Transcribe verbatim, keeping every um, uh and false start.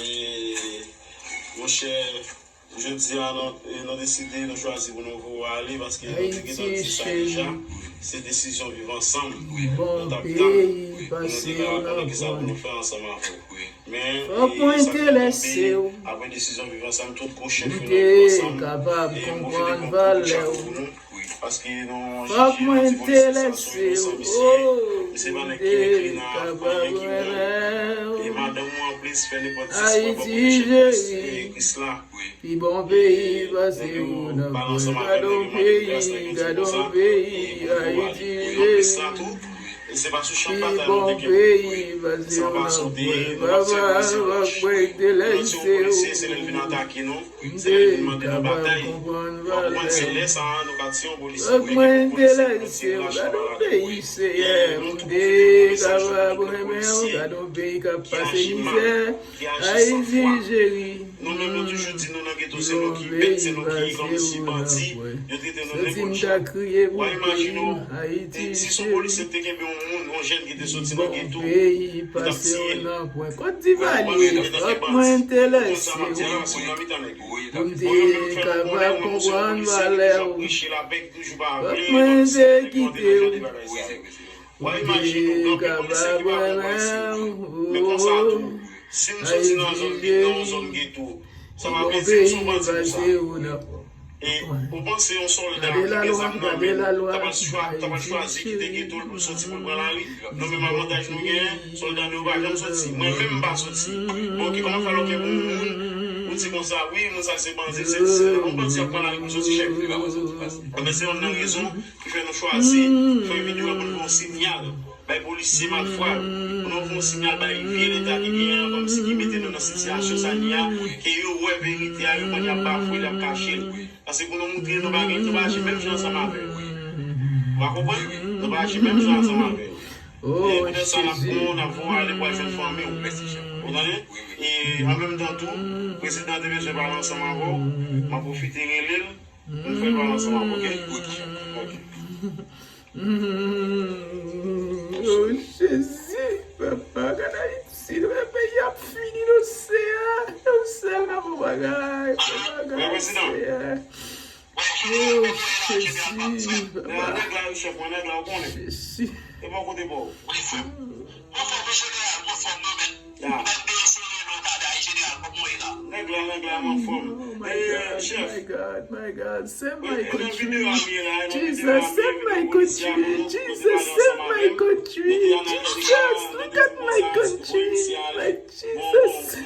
E, monchè, jodi a, nou, e, nou deside, nou chwazi pou nou voye w ale, paske nou te gentan di sa deja. Se desizyon Viv Ansanm. Nou t ap tann pou nou te ka konnen kisa pou nou fè ansanm avè w. Men, e, sa k tonbe, apre desizyon Viv Ansanm, tout gwo chèf yo nan Viv Ansanm, e, move lekòl tout chapo pou nou. Paske nou jije yon ti polisye sa, se yon inosan misye ye. Misye pa nèg ki enkli nan afè anyen ki bon. E madanm ou anplis fè nenpòt diskou anba kote chèf Kris, e, Kris la. E nèg yo pale ansanm avè l, nèg yo mande l gras, nèg yo di konsa, e pou l ale. Anplis sa tou, e se pa sou chan batay nou te kenbe. Se anba sote, nou p ap sèvi misyon lòch. Nou ti yon polisye, se lè l vin atake nou. Se lè l vin mande nou batay. W ap konprann, se lè sa a nou ka tiye yon polisye. Ou gen yon polisye ki konn tire lach anba lakou. E nou tou pwofite pou mesaj nou pou tout polisye ki aji mal, ki aji san fwa. Nou menm, nou toujou di nou nan geto, se nou ki bèt, se nou ki kòmsi bandi. Yo trete nou nenpòt jan. W a imajine w, e si se yon polisye ki te kenbe yon moun, yon jèn ki te soti nan geto, li t ap tiye l. Ou konprann? Li t ap fè bandi. Ou konn sa m ap di a la, se nan mitan nèg yo. Bon, yo menm fè nou konnen, ou menm ou se yon polisye ki toujou ap preche lapè, ki toujou pa vle, kòmsi nèg yo te nan jan de bagay sa yo. W a imajine w, gen anpil polisye ki pa konprann si. Men konsa tou, si m soti nan yon zòn, vin nan yon zòn geto, sa pa vle di m se yon bandi pou sa. E ou panse yon sòlda ki gen zam nan men l, ta pral chwa-, ta pral chwazi kite geto l pou l soti pou l pran lari? Nou menm avantaj nou genyen, sòlda nou yo pa janm soti. Mwen menm m pa soti. Bon, ok, kòman fè lè w kenbe yon moun, ou di konsa, wi, moun sa se bandi, se, se, yon bandi ap pran lari pou l soti, chèf. Ebyen, se youn nan rezon ki fè nou chwazi fè videyo a pou nou voye yon sinyal bay polisye malfwa yo, pou nou voye yon sinyal bay vye leta ki genyen an, kòmsi ki mete nou nan sitiyasyon sa n ye a, ke yo wè verite a, yo konn y ap bafwe l, y ap kache l. Paske pou nou moutre nou pa gen, nou pa aji menm jan ansanm avè yo. Ou pa konprann? Nou pa aji menm jan ansanm avè yo. E poutèt sa, n ap pran w, n ap voye w ale pou w al jwenn fanmi w. Ou tande? E an menm tan tou, prezidan an te bezwen pale ansanm avè w. M ap pwofite rele l. Nou fè l pale ansanm avè w, ok? Ok. Oh, Jezi, papa, gad Ayiti, nou wè peyi ap fini, nou se a, nou sèl ka fè bagay, fè bagay, Seyè. Oh, Jezi, papa. Nèg la, wi, chèf mwen, nèg la, ou konnen. Jezi. E bò kote pa w. Anfòm, jeneral, anfòm, mwen menm. Mwen peye sere lo tada, jeneral, kòman w ye la? Nèg la, nèg la, m anfòm. Oh my God, my God, my God. Save my country. Jesus, save my country. Jesus, save my country. Jesus, look at my country. My Jesus.